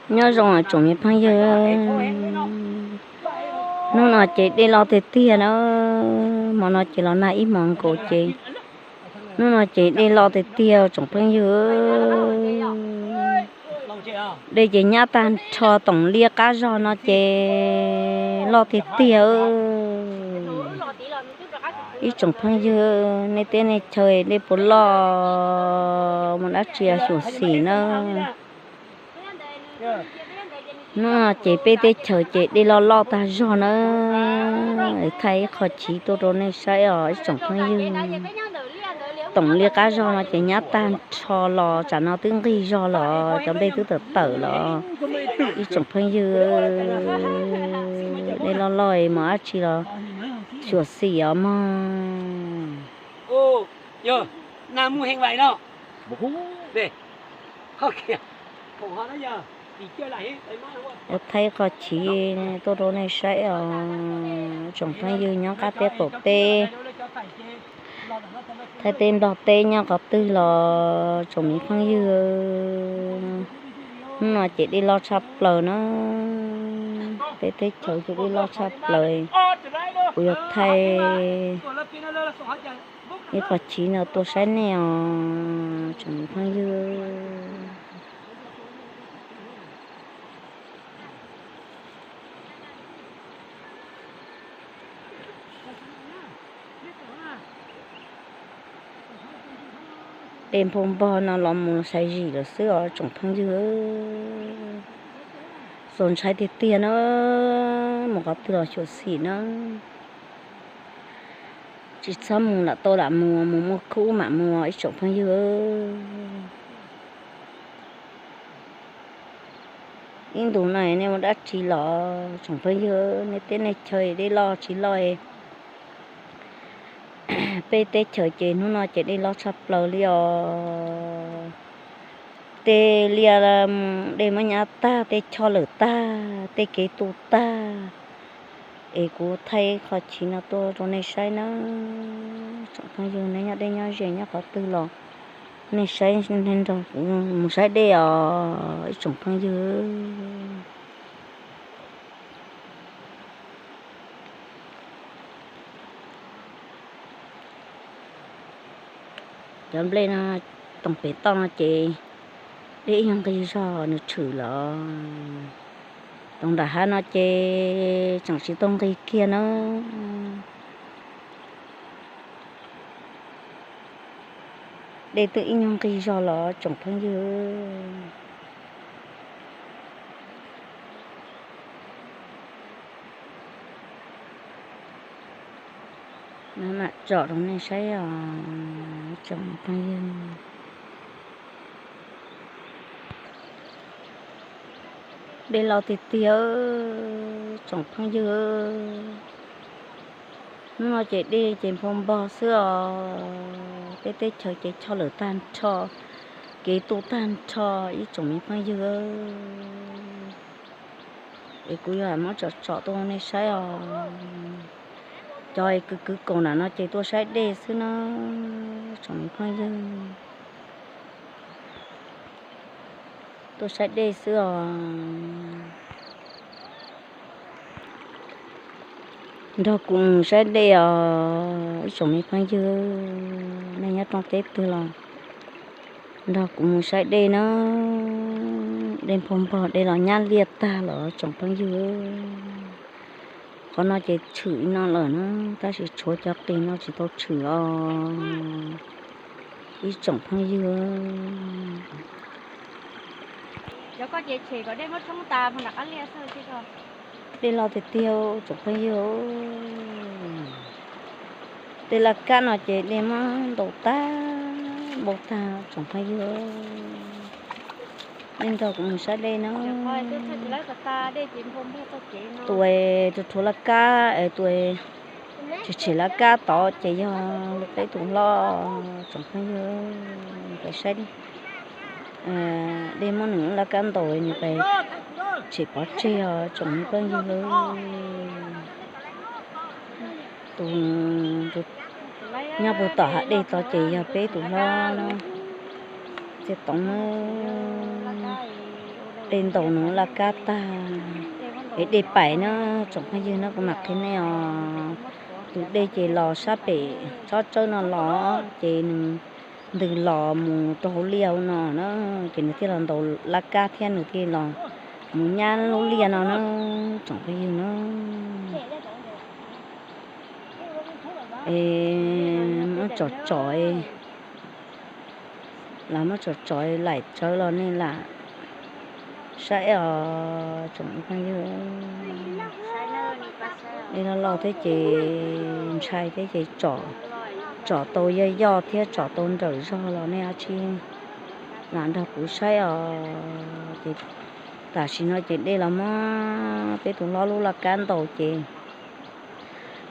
Nyob zoo tsoom me phooj ywg, hnub no ces dej loj tiag tiag na, hmo no ces los nag ib hmos nkaus ces hnub no ces dej loj tiag tiag tsoom phooj ywg. Dej ces nyab tag nrho, toom liab qab zog no ces loj tiag tiag. Ib tsoom phooj ywg, nej teb nej chaw dej puas loj, mus dab tsi xyuam xim na. Hnub no ces peb teb chaws ces dej loj loj tag zog na. Thaij ib qho chiv tuaj rau nej saib os ib tsoom phooj ywg. Toom liab qab zog no ces nyab tag nrho los tsam no twb nqig zog los cov nplej twb tawm tawm los. Ib tsoom phooj ywg, dej loj loj mus dab tsi los xyuam xim os mog. Thaij qho chiv tuaj rau nej saib os tsoom phooj ywg nyob qab teb qaum teb, Thaib teb Nplog teb nyob qhov twg los tsoom me phooj ywg. Hnub no ces dej loj tshaj plaws na, peb teb chaws ces dej loj tshaj plaws. Kuv yuav thaij ib qho chiv no tuaj saib nej os tsoom me phooj ywg. Dej nphau npog no los mus sai zim lawm xwb os tsoom phooj ywg. Txaus ntshai tiag tiag na, mus qhov twg los xyuam xim na. Tsis txhob mus lam tau lam mus, mus muaj khub mam mus ib tsoom phooj ywg. Ib ntus no nej ua dab tsi los tsoom phooj ywg, nej teb nej chaw dej loj tsis loj. Peb teb chaws ces hnub no ces dej loj tshaj plaws li os. Tej liaj dej muab nyab tag, tej choj lawm tag, tej kev tu tag. Es kuv thaij qho chiv no tuaj rau nej saib na. Tsoom phooj ywg, nej nyob deb nyob ze nyob qhov twg los nej saib, nrog kuv mus saib dej os ib tsoom phooj ywg. Cov nplej no toom pem toj no ces dej ib nyuag nqig zog nws tshwm los. Toom nram hav no ces tseem tsis tau nqig kiag na. Dej twb ib nyuag nqig zog los tsoom phooj ywg. Mam tsom rau nej saib os tsoom phooj ywg. Dej loj tiag tiag tsoom phooj ywg. Hnub no ces dej ces nphau npog xwb os. Peb teb chaws ces choj lawm tag nrho, kev tu tag nrho ib tsoom me phooj ywg. Es kuv yuav muab tsom tsom tuaj nej saib os. Cov kwv kwv kaum nram no ces tuaj saib dej xwb na tsoom me phooj ywg. Tuaj saib dej xwb os. Nrog kuv mus saib dej os ib tsoom me phooj ywg, nej nyob rooj teb twg los nrog kuv mus saib dej na. Dej nphau npog dej los nyab liaj tag los tsoom phooj ywg. Qhov no ces tshwm ib no lawm na, tab sis tshuav cov qis no tsis tau tshwm os ib tsoom phooj ywg. Dej loj tiag tiag tsoom phooj ywg. Tej laj kab no ces dej muab ntaus tag npau tag tsoom phooj ywg. Nej nrog kuv mus saib dej na. Tus rhuav laj kab, tus tshem tshem laj kab tod ces yog peb tus hlob tsoom phooj ywg. Peb saib dej muab nws laj kab ntaus nws pes tshem pov tseg os tsoom phooj ywg. Tus nyob puag tom hav dej tod ces yog peb tus hlob na, Txiaj Toov na. Dej ntaus nws laj kab tag, es dej pais na, tsoom phooj ywg na, kuv mam qhia nej os. Tus dej ces los sab pem tsob tsawb no los ces nws ntws los mus rau hauv liaj hauv no na, ces nws thiaj los ntaus laj kab thiab nws thiaj los mus nyab lub liaj no na, tsoom phooj ywg na. Es muab tsom tsom, los muab tsom tsom laim tsawv los nej lam saib os tsoom phooj ywg. Dej loj loj thiab ces ntshai thiab ces tsom tau yoj yoj thiab tsom tau nrawm zog los nej ho tsis lam nrog kuv saib os. Ces tam sim no ces dej los muab peb tus hlob lub laj kab ntaus ces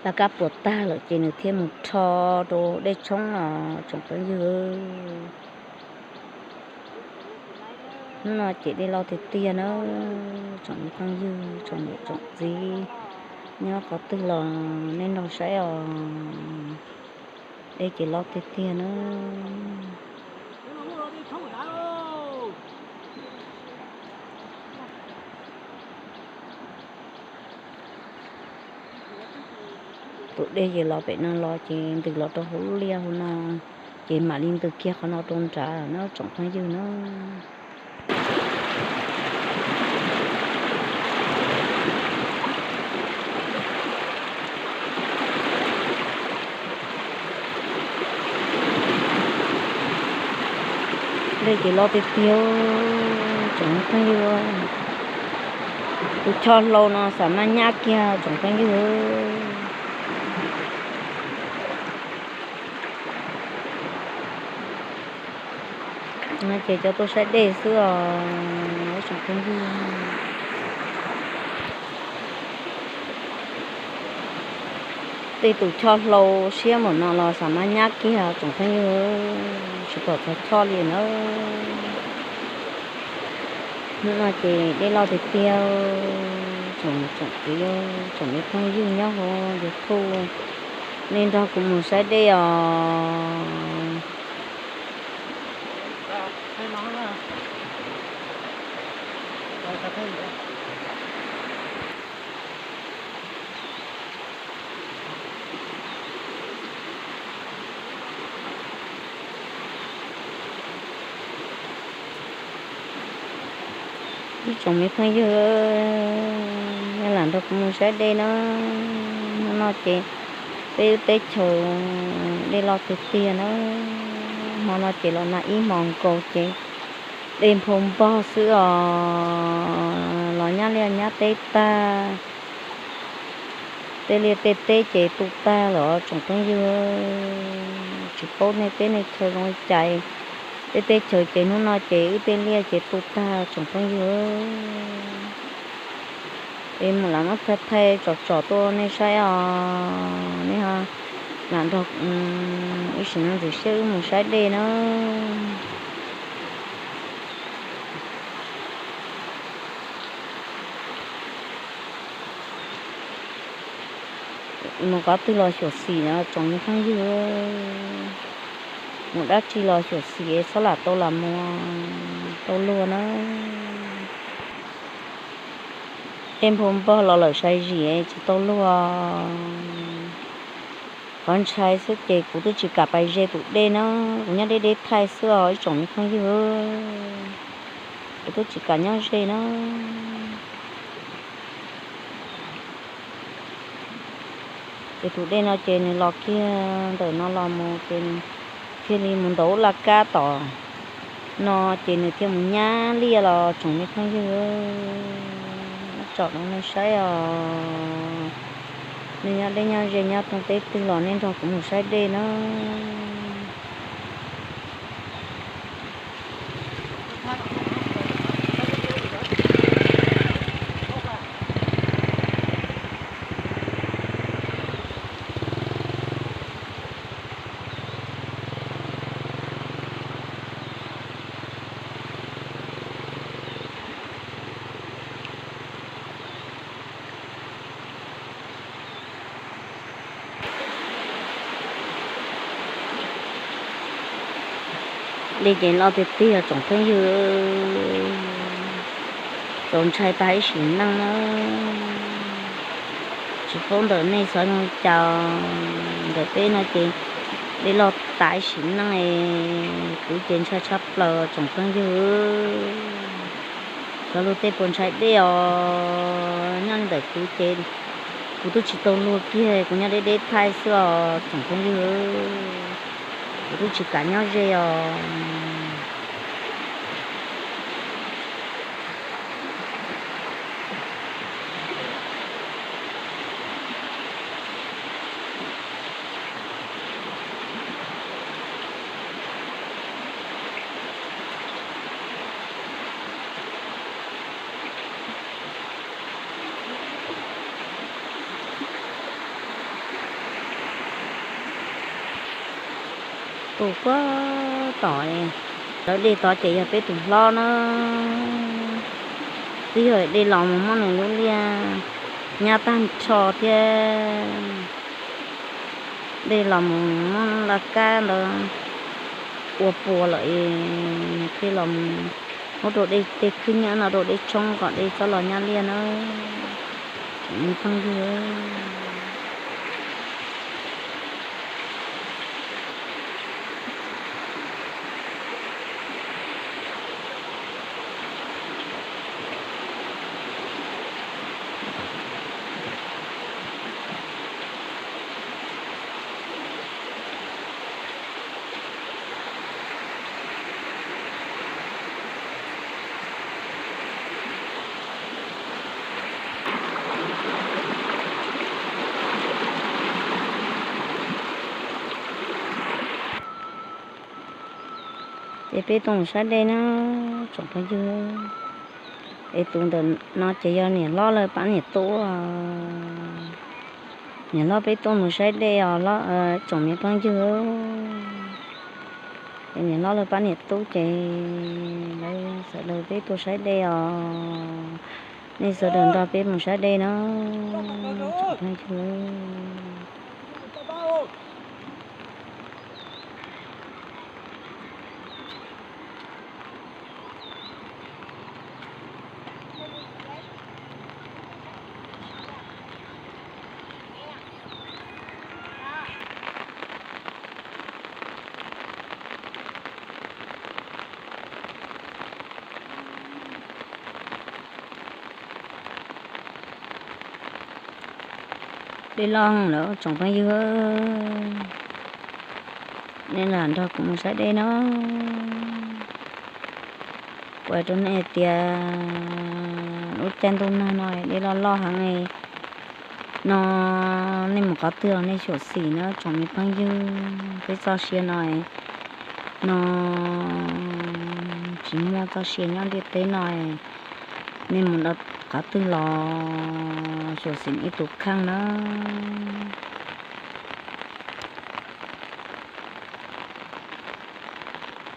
laj kab puas tag lawm ces nws thiaj mus rho rau dej tshoob os tsoom phooj ywg. Hnub no ces dej loj tiag tiag na, tsoom phooj ywg tsoom niam tsoom txiv nyob qhov twg los nej nrog saib os. Dej ces loj tiag tiag na. Tus dej ces los pem no los ces ntws los rau hauv liaj hauv no, ces mam li ntws kiag qhov no rau nrad na tsoom phooj ywg na. Dej ces loj tiag tiag tsoom phooj ywg. Tus choj hlau no xam maj nyab kiag tsoom phooj ywg. No ces cov tuaj saib dej xwb os tsoom phooj ywg. Tej tus choj hlau siab npaum no los xam maj nyab kiag tsoom phooj ywg, tsis pom txog choj li na. Hnub no ces dej loj tiag tiag, tsoom niam tsoom txiv, tsoom me phooj ywg nyob hauv YouTube, nej nrog kuv mus saib dej os. Ib tsoom me phooj ywg, nej lam nrog kuv mus saib dej na. Hnub no ces peb lub teb chaws dej loj tiag tiag na. Hmo no ces los nag ib hmos nkaus ces dej nphau npog xwb os. Los nyab liaj nyab teb tag, tej liaj tej teb ces tu tag lawm tsoom phooj ywg. Tsis paub nej teb nej chaw zoo li cas, peb teb chaws ces hnub no ces wb tej liaj ces tu tag tsoom phooj ywg. Es mus lam muab thaij thaij tsom tsom tuaj nej saib os, nej ho lam nrog ib sim no ntxim siab wb mus saib dej na. Mus qhov twg los xyuam xim na tsoom me phooj ywg, mus dab tsi los xyuam xim txhob lam tau lam mus tau luag na. Dej nphau npog los lawm sai zim tsis tau luag. Qhov ntshai xwb ces kuv twb tsis kam pais ze tus dej na, kuv nyob deb deb thaij xwb os ib tsoom me phooj ywg, kuv twb tsis kam nyob ze na. Ces tus dej no ces nws los kiag ntawm no los mus ces nws thiaj li mus ntaus laj kab tom no ces nws thiaj mus nyab liaj los tsoom me phooj ywg, tsom rau nej saib os. Nej nyob deb nyob ze nyob thoob teb twg los nej nrog kuv mus saib dej na. Dej ces loj tiag tiag tsoom phooj ywg. Txaus ntshai tag ib sim neej na. Tsis paub ntawm nej xyov zoo cas, ntawm peb no ces dej loj tas ib sim neej, kuv ces ntshai tshaj plaws tsoom phooj ywg. Xyov luag tej puas ntshai dej os, nyob li ntawm kuv ces kuv twb tsis tau luag kiag, kuv nyob deb deb thaij xwb os tsoom phooj ywg. Kuv twb tsis kam nyob ze os. Tus puag tom lawv dej tod ces yog peb tus hlob na. Twb yog dej los mus muab nws lub liaj nyab tag nrho thiab. Dej los mus muab laj kab ntawd ua puas lawm es thiaj los mus muab rau dej tej khwb nyiab no rau dej tshoob kom dej txhob los nyab liaj na. Tsoom me phooj ywg, ces peb tuaj mus saib dej na tsoom phooj ywg. Es tus ntawm no ces yog niam hlob lawv pab niam tub. Niam hlob peb tuaj mus saib dej os tsoom me phooj ywg. Es niam hlob lawv pab niam tub ces lawv sawv daws peb tuaj saib dej os. Nej sawv daws nrog peb mus saib dej na tsoom phooj ywg. Dej loj lawm tsoom phooj ywg, nej lam nrog kuv mus saib dej no. Kuv hais rau nej hais tias lub caij ntuj nag no dej loj loj heev no, nej mus qhov twg los nej xyuam xim na tsoom me phooj ywg. Peb txoj sia no, no tsis muaj txoj sia nyob ntiaj teb no, nej mus qhov twg los xyuam xim ib tug kheej na.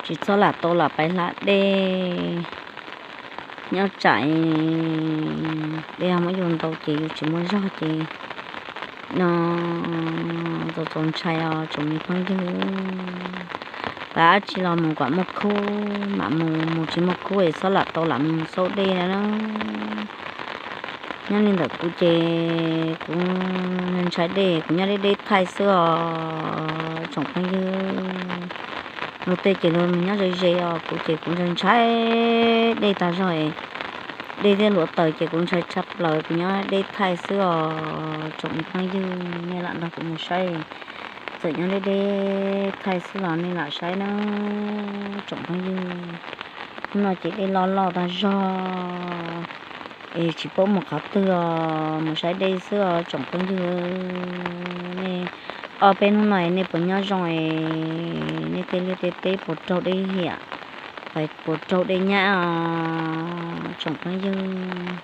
Tsis txhob lam tau lam pais hla dej. Nyob tsam dej muab yus ntaus ces yus tsis muaj zog ces no txaus txaus ntshai os tsoom me phooj ywg. Pab dab tsi los mus kom muaj khub mam mus, mus tsis muaj khub es txhob lam tau lam mus xauj dej na. Nyob li ntawm kuv ces kuv ntshai dej, kuv nyob deb deb thaij xwb os tsoom phooj ywg. Luag tej ces luag mus nyob ze ze os, kuv ces kuv ntshai ntshai dej tag zog, dej thiab hluav taws ces kuv ntshai tshaj plaws, kuv nyob deb thaij xwb os tsoom phooj ywg. Nej lam nrog kuv mus saib, txawm nyob deb deb thaij xwb los nej lam saib na tsoom phooj ywg. Hnub no ces dej loj loj tag zog es tsis paub mus qhov twg os, mus saib dej xwb os tsoom phooj ywg. Nej ob peb hnub no nej puas nyob zoo es nej tej liaj tej teb puas raug dej hiam, puas raug dej nyab os tsoom phooj ywg.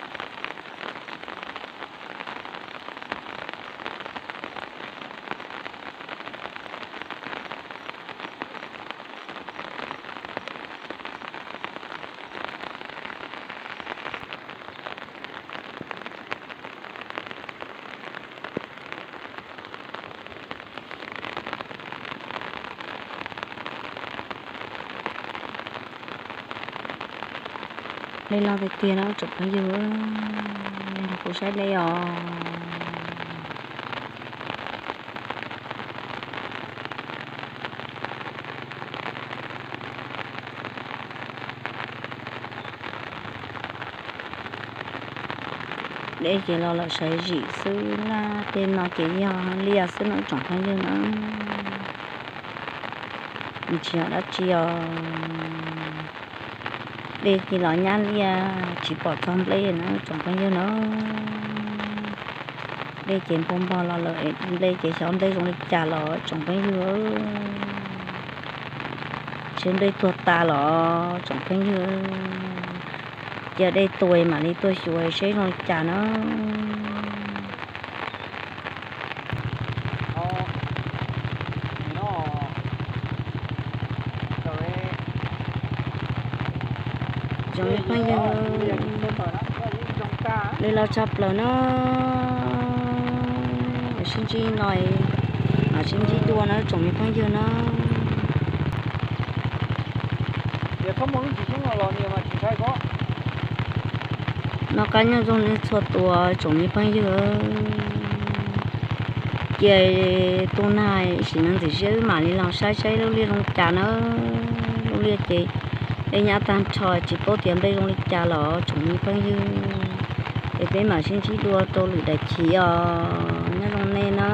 Dej loj tiag tiag na tsoom phooj ywg, nrog kuv saib dej os. Dej ces los lawm saiv zim xwb na, tej no ces yog liaj xwb na tsoom phooj ywg na. Nws tsis yog dab tsi os. Dej ces los nyab liaj tsis pom txog nplej na tsoom phooj ywg na. Dej ces npog npog los lawm, nplej ces xyov nplej zoo li cas los tsoom phooj ywg. Seb nplej tuag tas los tsoom phooj ywg. Cia dej tuaj mam li tuaj xyuas seb zoo li cas na. Tsoom me phooj ywg, dej los tshaj plaws na. Mam sib ntsib no, mam sib ntsib dua na tsoom me phooj ywg na. Noj qab nyob zoo nej txhua tus tsoom me phooj ywg. Cia tus nag sim neej ntxim siab wb mam li los saib saib lub liaj zoo cas na. Lub liaj ces dej nyab tag nrho tsis paub tias nplej zoo li cas los tsoom me phooj ywg. Es peb mam sib ntsib dua rau lwm daim chim os, nyob zoo nej na.